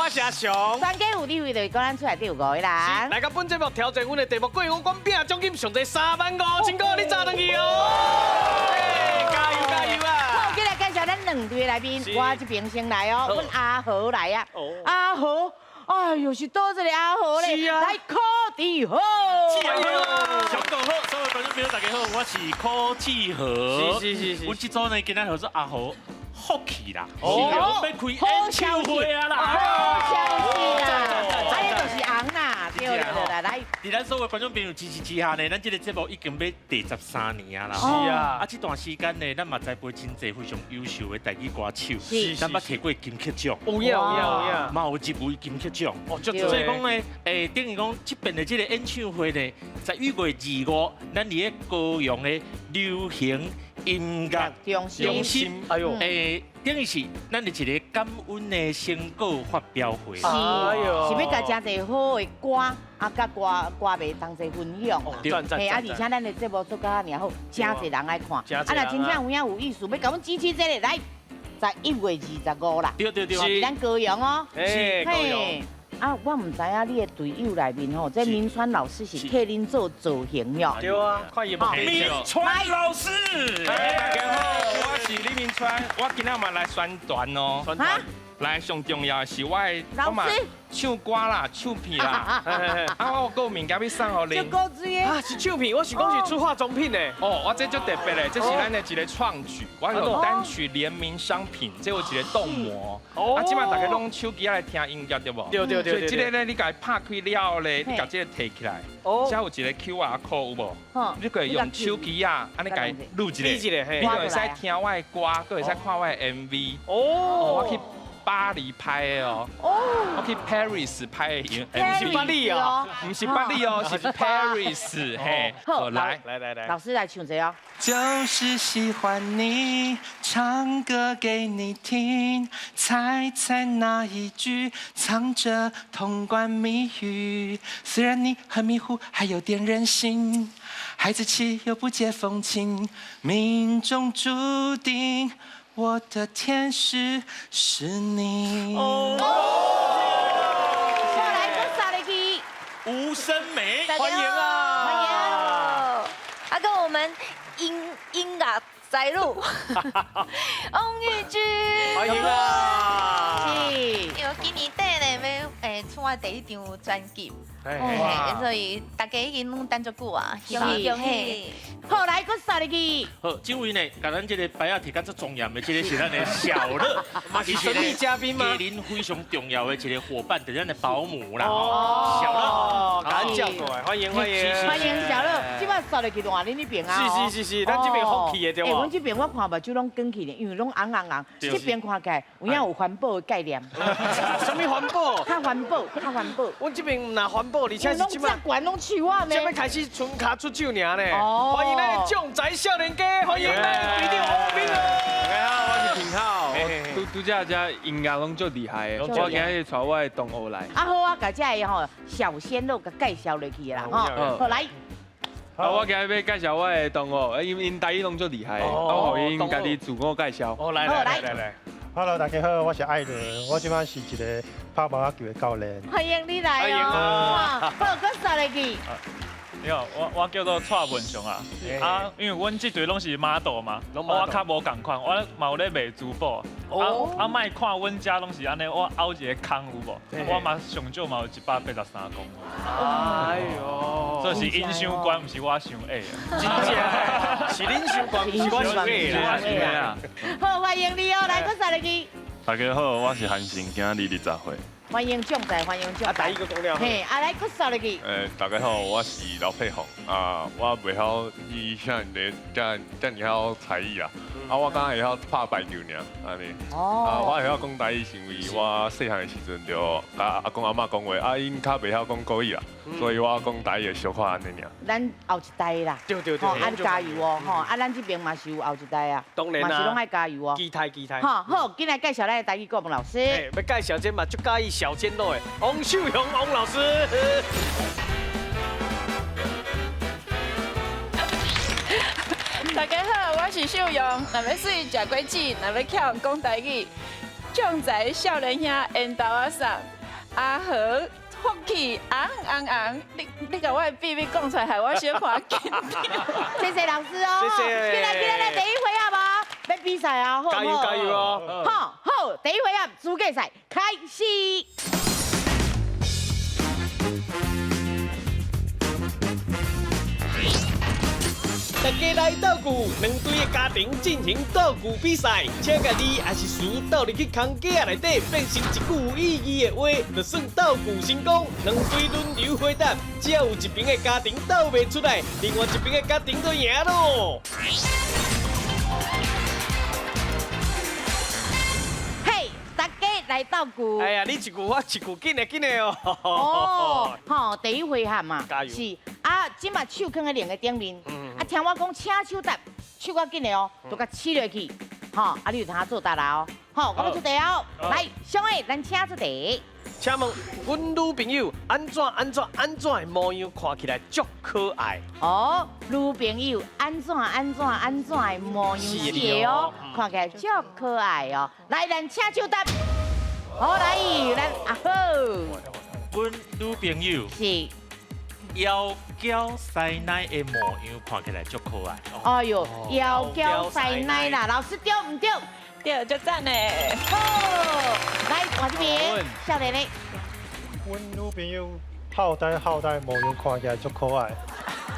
我是阿雄。全家有你位就是講咱厝內底有五个人。來到本節目挑戰阮的題目，過阮餅獎金上濟3萬5千塊，你炸轉去哦！加油加油好，啊！今日介紹咱兩位來賓，我這邊先來哦，阮阿豪來啊。阿豪，哎呦，是佗一个阿豪咧？是啊。來柯智豪。歡迎啊！上午好，所有觀眾朋友大家好，我是柯智豪。阮這組呢，今仔叫做阿豪福氣啦，欲開演唱會啊啦！好消息啦！啊，這就是紅啦，對對對，來。佇咱所有觀眾朋友支持之下呢，咱這个節目已經欲第13年啊啦。啊，這段時間呢，咱嘛栽培真濟非常優秀的台語歌手，咱捌提過金曲獎，有影有影有影，嘛有入圍金曲獎。哦，所以講呢，等於講這遍的這个演唱會呢，11月25，咱佇咧高雄的流行音樂中心，哎呦，等於是咱的一个感恩的成果發表會。是，是欲共誠濟好的歌，啊，佮歌歌迷同齊分享啦。嘿，啊，而且咱的節目做甲爾好，誠濟人愛看。啊，若真正有影有意思，欲共阮支持這个，來，11月25啦。對對對。佇咱高雄哦。嘿，高雄。啊，我毋知影你的隊友內面吼，這明川老師是替恁做造型喲。對啊，看伊明川老師。大家好，我是李明川，我今仔嘛來宣傳哦。宣傳。來，上重要的是我的，老師唱歌啦，唱片啦，啊，我有物件欲送予恁。啊，是唱片，我是講是出化妝品的。哦，我這足特別的，這是咱的一个創舉，我用單曲聯名商品，這有一個凍膜。啊，這擺大家攏手機來聽音樂對無？對對對。所以這個咧，你共伊拍開了後咧，你共這個提起來，這有一个 QR code 有無？你可以用手機啊，按呢共伊錄一个，你就會使聽我的歌，閣會使看我的 MV。哦。我去巴黎拍的哦，我去 Paris 拍的，毋是巴黎哦，毋是巴黎哦，是 Paris 嘿。好，來來來來，老師來唱一下哦。就是喜歡你，唱歌給你聽，猜猜哪一句藏着通關謎語？雖然你很迷糊，還有點任性，孩子氣又不解風情，命中注定。我的天使是你。哦，來閣殺入去，吳聲梅，歡迎啊，歡迎。啊，跟我們音音樂才女，王玉君，歡迎啊。是。因為今年底咧，欲出我第一張專輯，所以大家已經攏等足久啊，恭喜恭喜。好，來，閣殺入去。好，這位呢，共咱這个牌仔提較足莊嚴的，這个是咱的小樂，嘛是神秘嘉賓嗎？家庭非常重要的一个夥伴，就是咱的保姆啦。哦，小樂，感恩叫過來，歡迎歡迎，歡迎小樂。這擺殺入去換恁那邊啊？是是是是，咱這邊福氣的對無？欸，阮這邊我看目睭攏捲起咧，因為攏紅紅紅。這邊看起來有影有環保的概念。啥物環保？較環保，較環保。阮這邊毋但環保，而且是這擺懸攏樹仔呢。這擺開始春跤出手爾呢。哦。歡迎咱的將才少年家，歡迎咱的隊長王明。大家好，我是平浩。拄拄才遮音樂攏足厲害的，我今日帶我的同學來。啊好啊，共這个吼小鮮肉共介紹落去啦，吼。好來。啊，我今日欲介紹我的同學，𪜶𪜶台語攏足厲害的，我予𪜶家己自我介紹。哦，來來來來。 Hello，大家好，我是艾倫，我這擺是一个拍毛仔球的教練。歡迎你來哦。好，閣殺入去。你好，我叫做蔡文雄啊，啊，因為阮這隊攏是 model 嘛，我較無仝款，我嘛有咧賣珠寶，啊啊，莫看阮遮攏是按呢，我凹一个空有無？我嘛上少嘛有183公分。哎喲，這是𪜶傷懸，毋是我傷矮啊。真正，是恁傷懸，毋是我傷矮啊。好，歡迎你哦，來，閣殺入去。大家好，我是韓成，今年20歲。歡迎將才，歡迎將才。啊，台語閣講了。嘿，啊來，閣殺入去。大家好，我是劉佩宏啊，我袂曉伊像咧遮遮爾曉才藝啊，啊，我敢若會曉拍排球爾，按呢。哦。啊，我會曉講台語是因為我細漢的時陣就共阿公阿嬤講話，啊，𪜶較袂曉講國語啊，所以我講台語會小可按呢爾。咱後一代啦。對對對。吼，啊加油哦，吼，啊，咱這邊嘛是有後一代啊。當然啦。嘛是攏愛加油哦。期待期待。好，好，緊來介紹咱的台語國文老師。欲介紹這嘛足佮意小鮮肉的王秀雄王老師。大家好，我是秀容。若欲媠食果子，若欲巧講台語，將才少年兄緣投仔送。阿和福气红红红，你共我的秘密讲出来，害我小可紧张。谢谢老师哦，谢谢。进来进来，来第一回合哦，欲比赛啊，好。加油加油哦！好，好，第一回合资格赛开始。大家来斗具，两队的家庭进行斗具比赛，请共字抑是词斗入去空格仔内底，变成一句有意义的话，就算斗具成功。两队轮流回答，只要有一边的家庭斗袂出来，另外一边的家庭就赢咯。嘿，大家来斗具。哎呀，你一句我一句，紧的紧的哦。哦，吼，第一回合嘛，加油。是啊，这马手囥佇两个顶面。啊，听我讲，请手答，手较紧的哦，就共试落去，吼，啊，你有通做答啦哦，好，我欲出题哦，来，小伟，咱请出题。请问，阮女朋友按怎按怎按怎的模样看起来足可爱？哦，女朋友按怎按怎按怎的模样是的哦，看起来足可爱哦。来，咱请手答。好，来，咱阿好。阮女朋友是。窈窕师奶的模样看起来足可爱。哎呦，窈窕师奶啦，老师对毋对？对，足赞的。好，来我这边，少年的。阮女朋友好呆好呆模样看起来足可爱。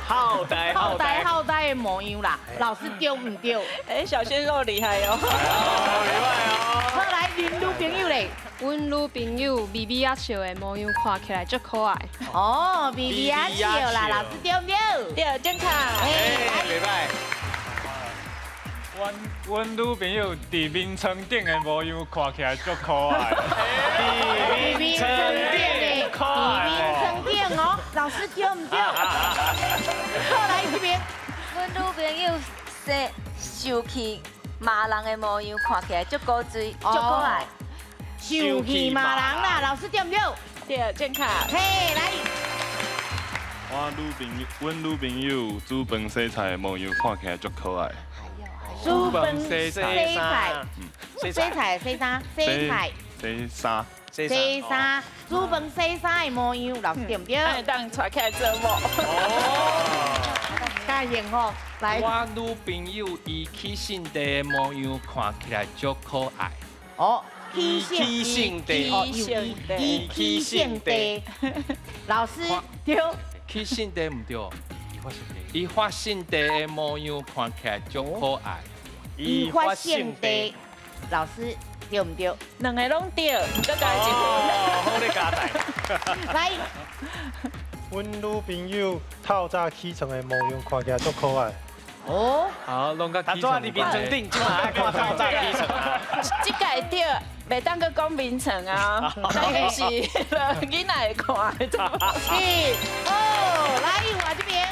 好呆好呆好呆的模样啦，老师对毋对？哎，小鲜肉厉害哦。厉害哦。好，来，恁女朋友咧。阮女朋友微微仔笑的模样看起来足可爱。哦，微微仔笑啦，老师对毋对？对，正确。哎，袂䆀。阮女朋友伫眠床顶的模样看起来足可爱。伫眠床顶的，伫眠床顶哦，老师对毋对？好，来这边。阮女朋友生受气骂人的模样看起来足古锥，足可爱。受气骂人啦，老师对毋对？对，正确。嘿，来。阮女朋友煮饭洗菜的模样看起来足可爱。煮饭洗菜，洗菜洗衫，洗菜洗衫，洗衫，煮饭洗衫的模样，老师对毋对？会当带起来做某。加幸福，来。我女朋友伊起性地的模样看起来足可爱。哦。起性地，伊起性地，老师对。起性地毋对，伊发性地的模样看起来足可爱。伊发性地，老师对毋对？两个拢对，阁加一分。好咧，加代。来，阮女朋友透早起床的模样看起来足可爱。哦，好，拢共起床。伫眠床顶，这马爱看透早起床啊。这届对，袂当阁讲眠床啊，但是囡仔会看的。是，哦，来我这边。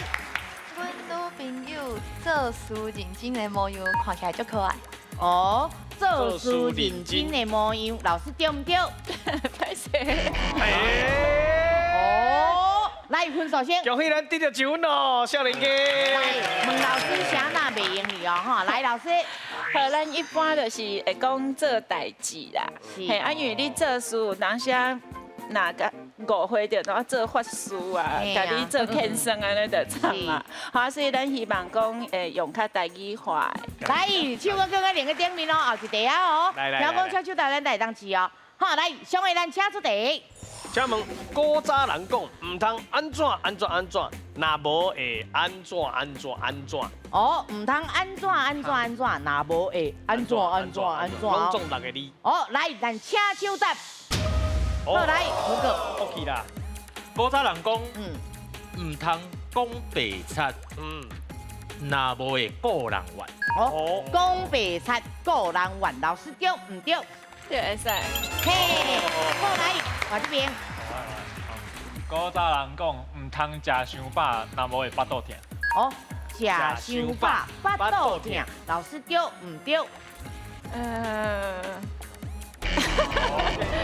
阮女朋友做事认真的模样看起来足可爱。哦，做事认真的模样，老师对毋对？歹势。哦，来分数先。恭喜咱得到一分哦，少年家。来，问老师啥那袂用去哦，吼，来老师。好，咱一般就是会讲做代志啦，嘿，啊，因为你做事有当时若共误会著，怎做法师啊，共你做欠算按呢就惨啊。好，所以咱希望讲会用较台语话。来，手阁搁搁两个顶面哦，后一题啊哦。来来。听讲请手台咱会当试哦。好，来，上位咱请出题。请问古早人讲，毋通按怎按怎按怎，若无会按怎按怎按怎。哦，毋通按怎按怎按怎，若无会按怎按怎按怎。拢总六个字。哦，来，咱请手答。好，来，胡哥。OK 啦。古早人讲，毋通讲白贼，若无会顾人怨。哦，讲白贼顾人怨，老师对毋对？对，会使。嘿，好，来，我这边。古早人讲，毋通食伤饱，若无会腹肚疼。哦，食伤饱，腹肚疼，老师对毋对？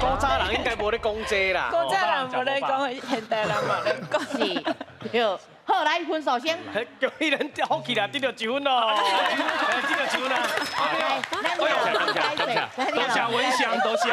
古早人应该无咧讲这啦。古早人无咧讲，现代人嘛咧讲。是，对。好，来分数先。恭喜咱福气啦，得到一分咯。得到上啦。多谢文祥，多谢。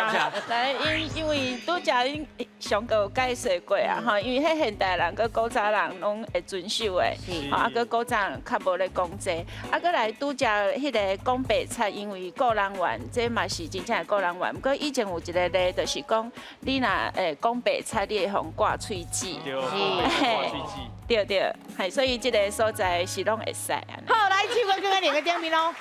来，因为拄才恁上阁有解释过啊，吼，因为彼现代人佮古早人拢会遵守的，吼，啊，阁古早人较无咧讲这，啊，阁来拄才彼个讲白贼，因为顾人怨，这嘛是真正的顾人怨。毋过以前有一个例，就是讲你若会讲白贼，你会予人挂喙齿。对，挂喙齿。对对，系，所以这个所在是拢会使。好，来，手搁搁两个顶面咯。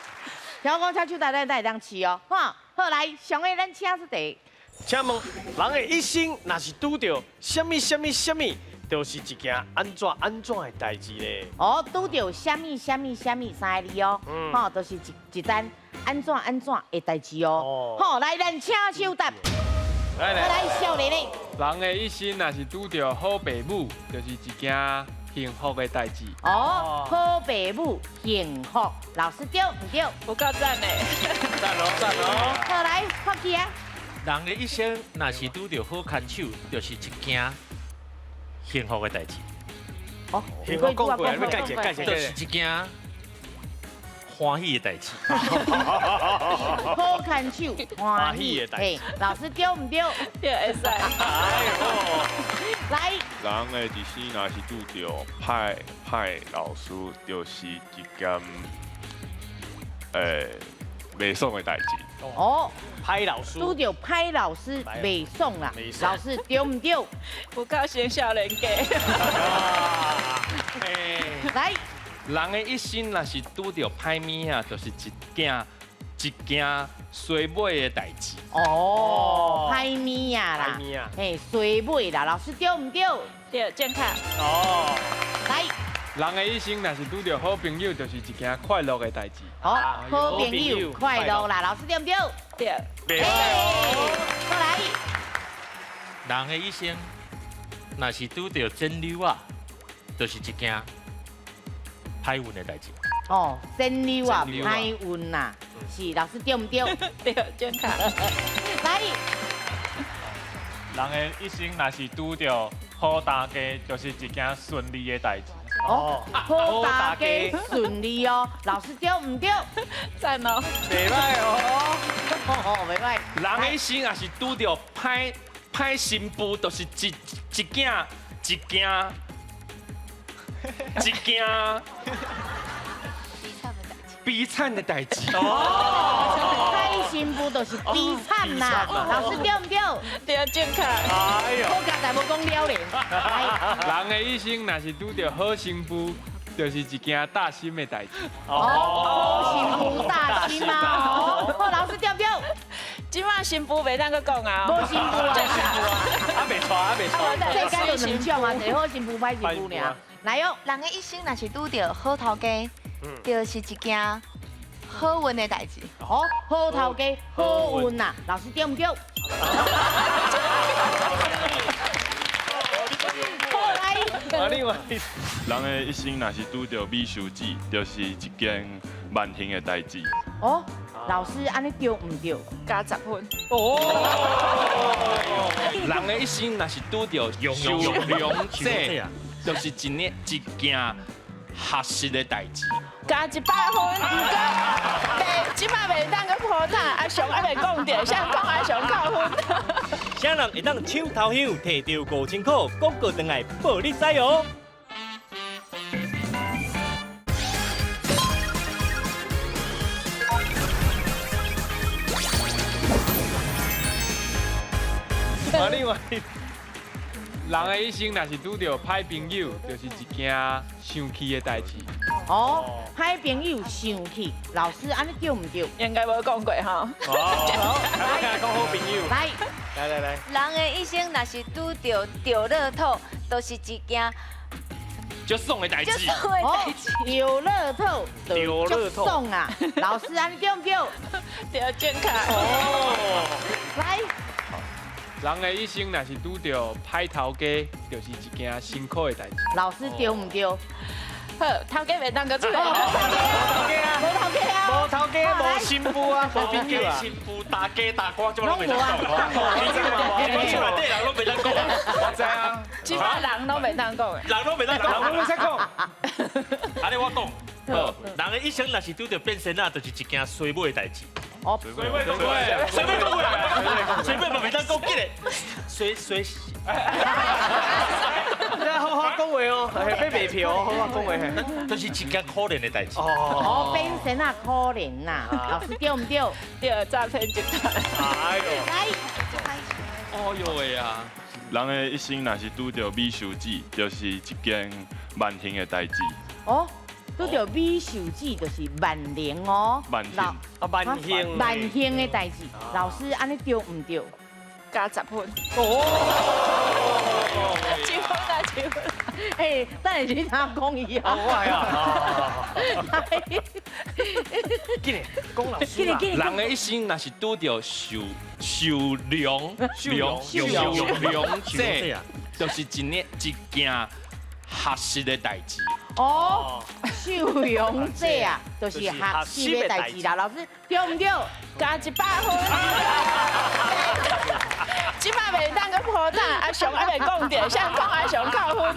听讲请手台咱会当试哦，哈。好，来，上个咱请出题。请问，人的一生若是拄著啥物啥物啥物，就是一件按怎按怎的代志咧？哦，拄著啥物啥物啥物三个字哦，吼，就是一单按怎按怎的代志哦。好，来，咱请手答。来来，少年的。人的一生若是拄著好爸母，就是一件幸福的代志。哦，好爸母幸福，老师对毋对？有够赞的。赞哦赞哦。好，来，发起啊。人的一生若是拄著好牵手，就是一件幸福的代志。哦，幸福讲过，欲解释解释，就是一件欢喜的代志。好牵手，欢喜的代志。老师对毋对？对，会使。哎呦，来。人的一生若是拄著歹歹老师，就是一件袂爽的代志。哦，歹老师。拄著歹老师袂爽啦。老师对毋对？有够先少年家。来。人的一生若是拄著歹物仔，就是一件一件衰尾的代志。哦，歹物仔啦，嘿，衰尾啦，老师对毋对？对，正确。哦，来。人的一生若是拄著好朋友，就是一件快乐的代志。好，好朋友快乐啦，老师对毋对？对。过来。人的一生若是拄著真溜仔，就是一件歹运的代志。哦，真溜啊，歹运呐，是老师对毋对？对，正确。来。人的一生若是拄著好大家，就是一件顺利的代志。哦，好大家顺利哦，老师对毋对？赞哦，袂歹哦，哦，袂歹。人的一生若是拄著歹歹新妇，就是一一件一件一件悲惨的代志。哦，歹新妇就是悲惨啦，老师对毋对？对，正确。哎呦，好佳哉无讲了咧。人的一生若是拄著好新妇，就是一件大心的代志。哦，好新妇大心啊！好，老师对毋对？这马新妇袂当阁讲啊，无新妇啊，啊袂错啊袂错。世间有两种啊，一个好新妇，歹新妇尔。来哟，人的一生若是拄著好头家，就是一件好运的代志。好，好头家，好运呐，老师对毋对？啊，另外，人的一生若是拄著美修子，就是一件万幸的代志。哦，老师按呢对毋对？加10分。哦，人的一生若是拄著修良者，就是一件一件学习的代志。加100分，毋过袂，这马袂当阁泼塔，阿雄还袂讲著，啥讲阿雄扣分。啥人会当抢头香，摕著5000块，广告转来报你知哦。啊，另外，人的一生若是拄著歹朋友，就是一件生气的代志。哦，歹朋友生气，老师按呢对毋对？应该无讲过吼。哦，来讲好朋友。来，来来来。人的一生若是拄著中乐透，就是一件足爽的代志。足爽的代志。中乐透，足爽啊！老师按呢对毋对？对，正确。哦，来。人的一生若是拄著歹头家，就是一件辛苦的代志。老师对毋对？好，头家袂当阁出来。无头家啊，无头家啊，无头家，无新妇啊，无朋友啊。新妇大家大歌，这拢袂当讲。你厝内底人拢袂当讲。我知啊，这摆人拢袂当讲，人拢袂当讲，人拢袂使讲。按呢我讲，好，人的一生若是拄著变仙仔，就是一件衰尾的代志。哦，衰尾讲过，衰尾讲过啦，衰尾嘛袂当讲，紧嘞，衰衰。你好好讲话哦，欲卖票哦，好好讲话。就是一件可怜的代志。哦，变仙仔可怜呐，老师对毋对？对，诈骗集团。哎呦，来，哦哟喂啊！人的一生若是拄著美秀姊，就是一件万幸的代志。哦，拄著美秀姊就是万能哦。万幸。啊，万幸。万幸的代志，老师按呢对毋对？加10分。哦。1分啊，1分。哎，等下你通讲伊啊。我系啊。紧嘞，讲老师啦。人的一生若是拄著受受良良受良者，就是一件一件学习的代志。哦，受用者啊，就是学习的代志啦。老师对毋对？加100分。这摆袂当阁破胆，阿雄还袂讲著，谁讲阿雄扣分？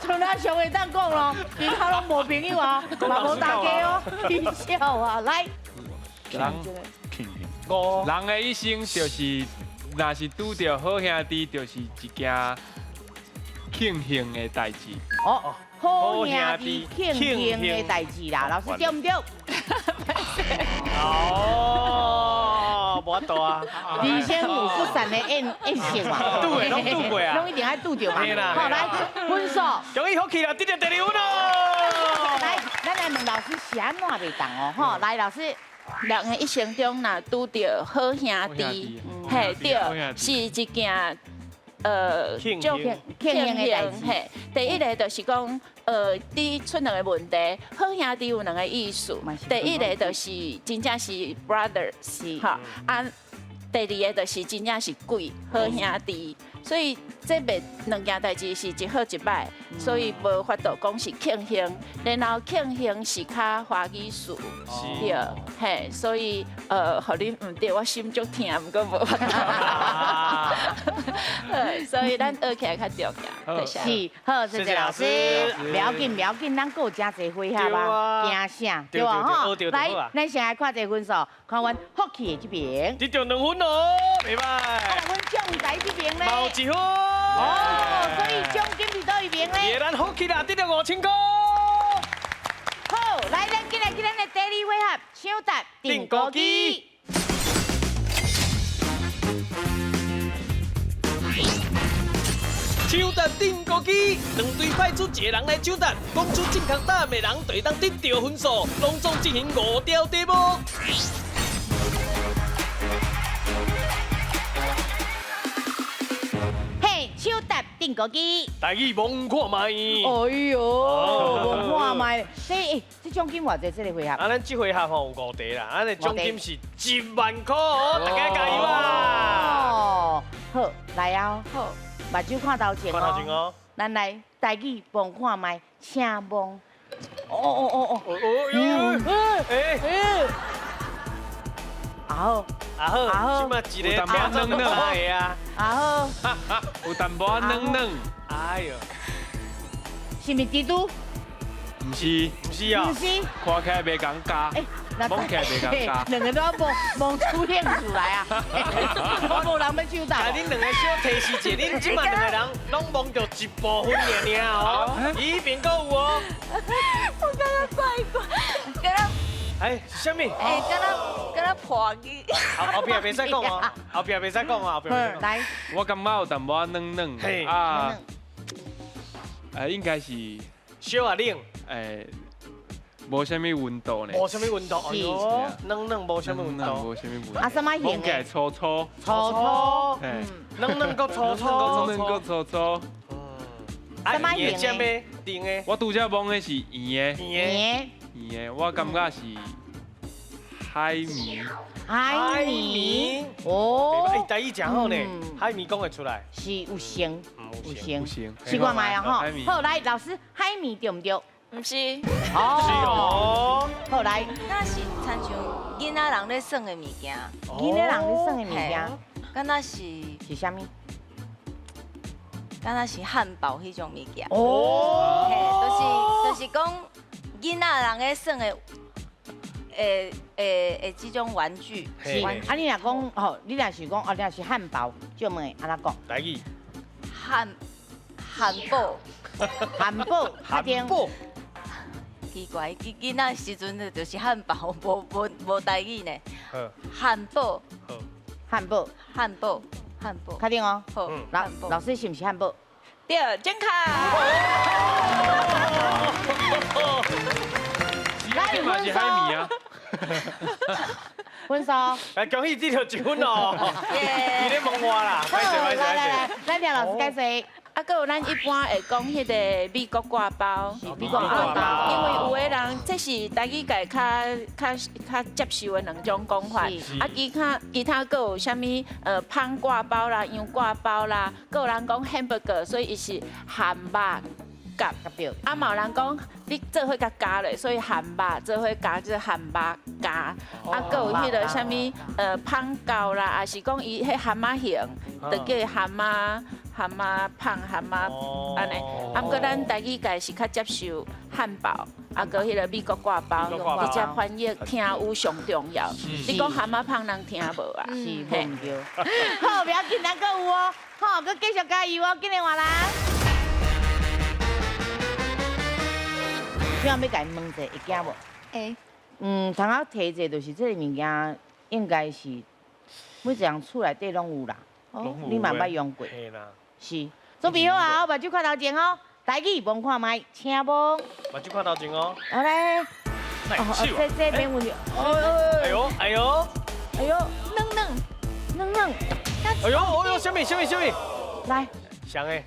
剩阿雄会当讲咯，其他拢无朋友啊，嘛无大家哦，起笑啊，来。人的一生就是，若是拄著好兄弟，就是一件庆幸的代志。哦，好兄弟庆幸的代志啦，老师对毋对？哦，无法度啊。人生有不散的宴席嘛，拄的拢拄过啊，拢一定爱拄著嘛。好，来分数，恭喜福气啦，得到第二分咯。来，咱来问老师是按怎袂当哦？吼，来老师，人的一生中若拄著好兄弟，嘿，对，是一件。庆幸的代志。嘿，第一个就是讲，你出两个问题，好兄弟有两个意思。第一个就是真正是 brothers，哈啊。第二个就是真正是鬼好兄弟，所以这袂两件代志是一好一歹，所以无法度讲是庆幸，然后庆幸是较华语词，对，嘿，所以予你毋对，我心足疼，毋过无法度。所以咱学起来较重要。是，好，谢谢老师。不要紧，不要紧，咱阁有真济回合啊，惊啥？对吧？吼，来，咱先来看这个分数，看阮福气的这边。得到2分哦，袂歹。啊，阮将才这边咧。嘛有1分。哦，所以奖金伫佗一边咧？耶，咱福气啦，得到5000块。好，来，咱进来去咱的第二回合，抢答定高机。抢答定高机，两队派出一个人来抢答，讲出正确答案的人就会当得到分数，拢总进行5条题目。嘿，抢答定高机。台语摸看觅。哎呦，摸看觅。这这奖金偌济？这个回合？啊，咱这回合吼有5题啦，啊，这奖金是1万块哦，大家加油啊！哦，好，来啊，好。目睭看头前哦，咱来台语摸看觅，请摸。哦哦哦哦，哦哟，哎，阿好，阿好，阿好，这嘛一个淡薄软软的啊，阿好，有淡薄软软，哎呦，是毋是蜘蛛？毋是，毋是啊，毋是，看起来袂共加，摸起来袂共加，两个都摸出兴趣来啊！我无人欲抢答。啊，恁两个小提示者，恁这马两个人拢摸著一部分尔尔哦，伊边阁有哦。我感觉怪怪，敢若哎，是啥物？哎，敢若破去。后壁袂使讲哦，后壁袂使讲哦，后壁。来，我感觉有淡薄仔软软，啊，哎，应该是小啊冷。哎，无啥物温度呢。无啥物温度，哎呦，软软无啥物温度。无啥物温度。啊，啥物型的？粗粗。粗粗。软软阁粗粗。软软阁粗粗。啥物型的？甜的。我拄则摸的是圆的。圆的。圆的，我感觉是海绵。海绵。哦。哎，台语真好呢，海绵讲会出来。是有形。有形。有形。试看觅啊吼。好，来，老师，海绵对毋对？毋是。哦。好，来。那是亲像囡仔人咧耍的物件。囡仔人咧耍的物件，敢若是是啥物？敢若是汉堡彼种物件。哦，就是讲囡仔人咧耍的，诶这种玩具。是。啊，你若讲吼，你若是讲哦，你若是汉堡，借问按怎讲？台语。汉堡。汉堡。汉堡。奇怪，囡仔时阵就是汉堡，无台语呢。汉堡。汉堡。汉堡。汉堡。确定哦。好。老师是毋是汉堡？对，正确。来，分数。分数。来，恭喜这条一分哦。你咧问我啦。来来来，咱听老师解释。啊，阁有咱一般会讲彼个美国挂包，美国挂包，因为有的人这是台语界较接受的两种讲法。啊，其他阁有啥物芳挂包啦、羊挂包啦，阁有人讲 hamburger，所以伊是汉堡夹。啊，嘛有人讲你做伙共加咧，所以汉堡做伙加就是汉堡夹。啊，阁有彼个啥物芳胶啦，也是讲伊彼蚶仔形，就叫蚶仔。蚶仔胖，蚶仔按呢，啊，毋过咱台语界是较接受汉堡，啊，阁彼个美国挂包，直接翻译听有上重要。你讲蚶仔胖，人听无啊？是，无毋对。好，不要紧，咱阁有哦，好，阁继续加油哦，紧来换人。今仔欲共伊问者，会惊无？会。通仔提者就是这个物件，应该是每一个人厝内底拢有啦。你嘛捌用过？是，准备好啊！目睭看头前哦，台语摸看觅，请摸。目睭看头前哦。好来，哦，这免问题。哎呦，哎呦，哎呦，软软软软。哎呦，哎呦，啥物啥物啥物？来，啥个？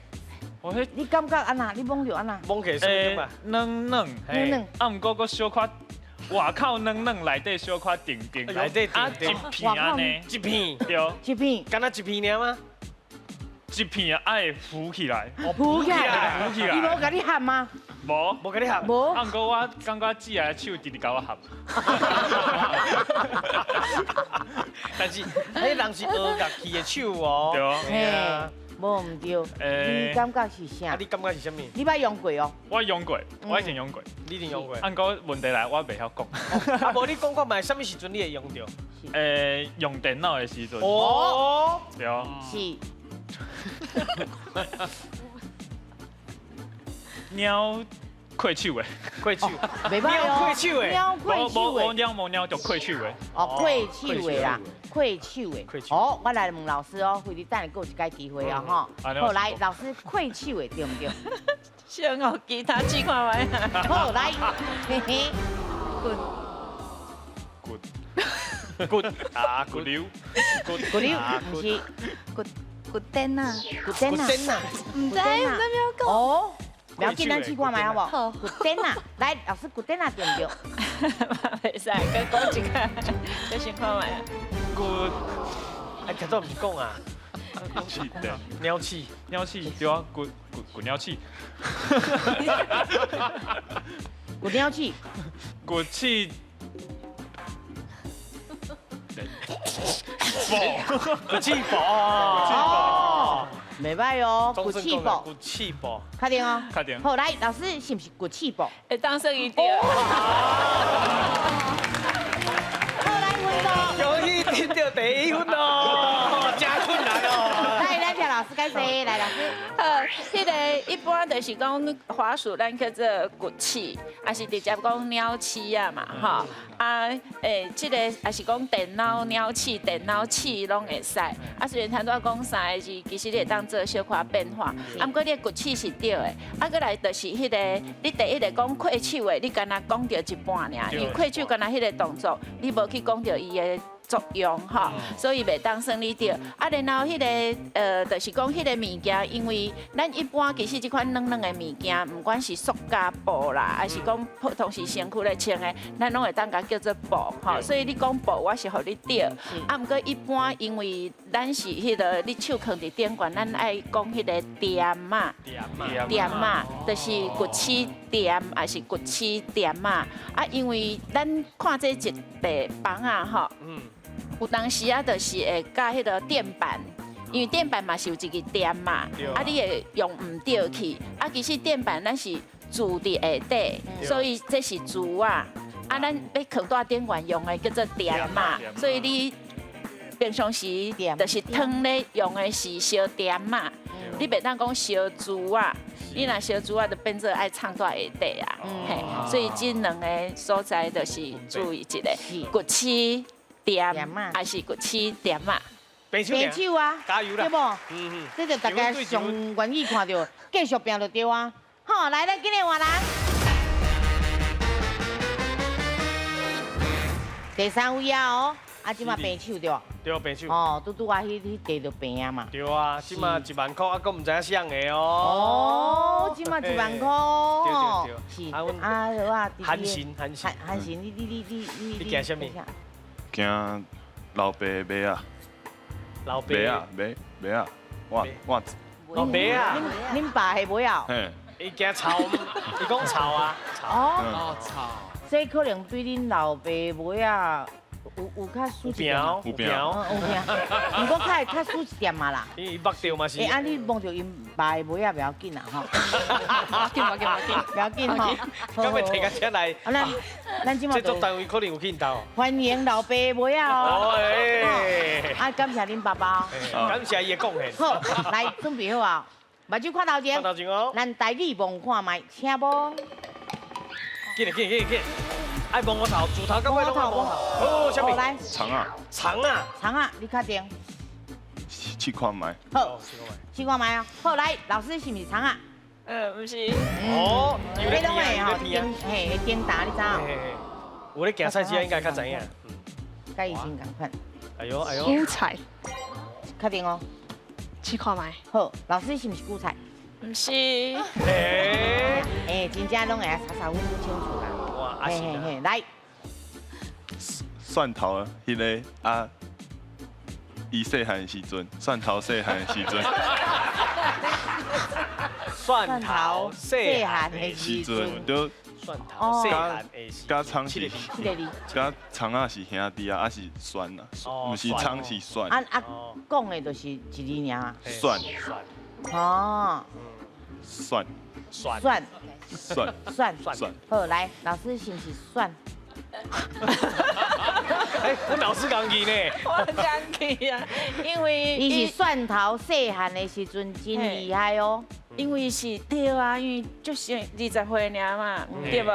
我彼，你感觉按怎？你摸著按怎？摸起来什么？软软软软。啊，毋过阁小可外口软软，内底小可甜甜。内底甜甜。一片按呢？一片。对。一片。敢若一片尔吗？一片啊，爱浮起来。浮起来，浮起来。伊无共你合吗？无，无共你合。无。啊，毋过我感觉姊仔的手直直共我合。但是，彼人是学乐器的手哦。对。嘿，无毋对。你感觉是啥？啊，你感觉是啥物？你捌用过哦？我用过，我以前用过。你一定用过。啊，毋过问题来，我袂晓讲。啊，无你讲看觅，啥物时阵你会用著？用电脑的时阵。哦。对。是。猫开手的，开手，袂歹哦。开手的，猫开手的，无猫无猫就开手的。哦，开手的啦，开手的。好，我来问老师哦，惠妮等下阁有一摆机会哦，吼。好，来，老师开手的对毋对？先学其他试看觅。好，来，嘿嘿。骨骨啊骨溜骨骨溜，毋是骨。骨电啊，骨电啊，毋知毋知怎讲。哦，不要紧，咱试看觅好无？好。骨电啊，来，老师骨电啊对毋对？袂使，阁讲一个，阁先看觅。骨，哎，头拄毋是讲啊？鸟鼠，鸟鼠，对啊，骨骨骨鸟鼠。骨鸟鼠。骨气。骨气薄哦，袂歹哦，骨气薄，骨气薄，确定哦，确定。好，来，老师是毋是骨气薄？会当算伊对。好，来分数。恭喜得到第一分哦，真困难哦。来，咱听老师解释，来，老师。彼个一般就是讲滑鼠，咱叫做骨刺，也是直接讲鸟鼠啊嘛，吼。啊，这个也是讲电脑鸟鼠、电脑鼠拢会使。啊，虽然头拄仔讲三个字，其实你会当做小可变化。啊，毋过你的骨刺是对的。啊，阁来就是彼个，你第一个讲开手的，你敢若讲著一半尔，因为开手敢若彼个动作，你无去讲著伊的作用吼，所以袂当算你对。啊，然后彼个就是讲彼个物件，因为咱一般其实这款软软的物件，毋管是塑胶布啦，还是讲普通是身躯咧穿的，咱拢会当共叫做布吼。所以你讲布，我是予你对。啊，毋过一般因为咱是彼个你手囥伫顶悬，咱爱讲彼个垫仔，垫仔，就是骨刺店，还是骨刺店仔。啊，因为咱看这一块枋仔吼，有当时啊，就是会佮彼个垫板，因为垫板嘛是有一个垫嘛，啊，你会用毋著去。啊，其实垫板咱是蛀伫下底，所以这是蛀仔。啊，咱欲囥佇顶悬用的叫做垫嘛，所以你平常时就是汤咧用的是烧店仔，你袂当讲烧猪仔，你若烧猪仔就变做爱藏佇下底啊，嘿，所以这两个所在就是注意一下，骨刺店还是骨刺店仔。平手啊，加油啦，对无？这就大家上愿意看著，继续拼就对啊。好，来，咱紧来换人。第三位啊哦，啊，这马平手对无？对，平手。哦，拄拄啊，彼块就平啊嘛。对啊，这马1万箍啊，阁毋知影啥个哦。哦，这马1万箍。对对对。是。啊，我。韩信，韩信。韩信，你你你你你。你惊啥物？惊老爸马仔。老爸。马仔，马马仔，我我。哦，马仔。恁爸的马仔。嘿。伊惊臭，伊讲臭啊。哦。臭。这可能对恁老爸马仔有较输一点，有病，有病，毋过较会较输一点嘛啦。伊目著嘛是。欸，啊，你摸著𪜶爸的马仔袂要紧啦吼。紧无紧无紧，袂要紧吼。敢欲提到遮来？啊，咱这马制作单位可能有去𪜶兜。欢迎老爸马仔哦。啊，感谢恁爸爸。感谢伊的贡献。好，来准备好啊，目睭看头前。看头前哦。咱台语望看觅，请无。紧来紧紧紧！爱摸头，柱头到尾拢爱摸头。好，啥物？来。长啊。长啊。长啊，你确定？试看觅。好，试看觅哦。好，来，老师是毋是长啊？毋是。哦，有咧拢会吼，顶嘿顶打你知影？有咧行菜市应该较知影。佮伊真仝款。哎呦哎呦。韭菜。确定哦。试看觅。好，老师是毋是韭菜？毋是。欸，欸，真正拢会查查分清楚啦。哇，啊是嘿，来。蒜头彼个啊，伊细汉的时阵，蒜头细汉的时阵。蒜头细汉的时阵，就蒜头细汉的时。佮葱是，佮葱仔是兄弟啊，啊是蒜啊，毋是葱是蒜。啊啊，讲的就是一字尔啊。蒜。哦。蒜。蒜。蒜。蒜。蒜。蒜。好，来，老师是毋是蒜？哎，阮老师仝去呢。我仝去啊，因为伊是蒜头细汉的时阵真厉害哦。因为是对啊，因为就是20岁尔嘛，对无？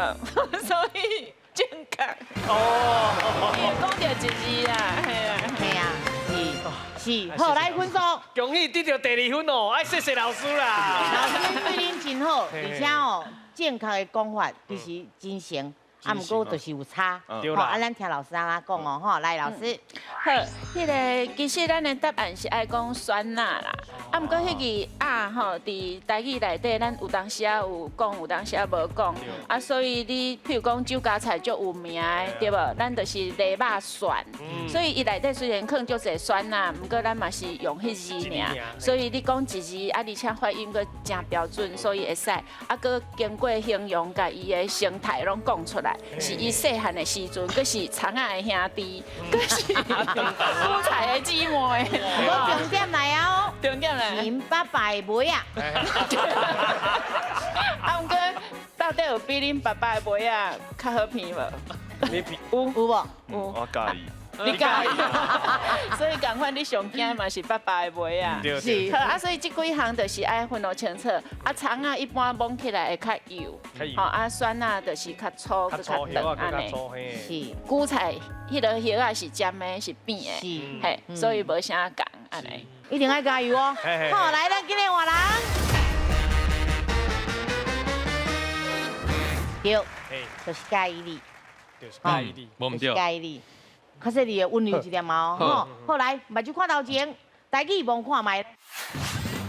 所以正确。哦。伊讲著一字啦，嘿啊。嘿啊，是。好，来分数。恭喜得著第二分哦，爱谢谢老师啦。老师对恁真好，而且哦，正确的讲法其实真诚。啊，毋过就是有差，吼，啊，咱听老师按怎讲哦，吼，来，老师。好，彼个其实咱的答案是爱讲酸仔啦，啊，毋过彼个仔吼，伫台语内底，咱有当时仔有讲，有当时仔无讲，啊，所以你譬如讲酒家菜足有名的，对无？咱就是萝肉蒜，所以伊内底虽然放足济蒜仔，毋过咱嘛是用彼字尔，所以你讲一字，啊，而且发音阁真标准，所以会使，啊，阁经过形容，共伊的生态拢讲出来。是伊细汉的时阵，阁是葱仔的兄弟，阁是韭菜的姊妹。我重点来啊！重点来。𪜶爸爸的尾仔。啊，毋过到底有比恁爸爸的尾仔较好闻无？有有无？有。我佮意。你佮意，所以仝款你上惊嘛是爸爸的尾仔。是。好啊，所以这几项就是爱分予清楚。啊，葱仔一般摸起来会较幼，吼啊，蒜仔就是较粗、阁较长按呢。是。韭菜彼个叶仔是尖的，是扁的，嘿，所以无啥仝按呢。一定爱加油哦！好，来，咱今日换人。对，就是佮意你。就是佮意你，无毋对。佮意你。较细腻的温柔一点哦，吼，好来，目睭看头前，台语望看觅。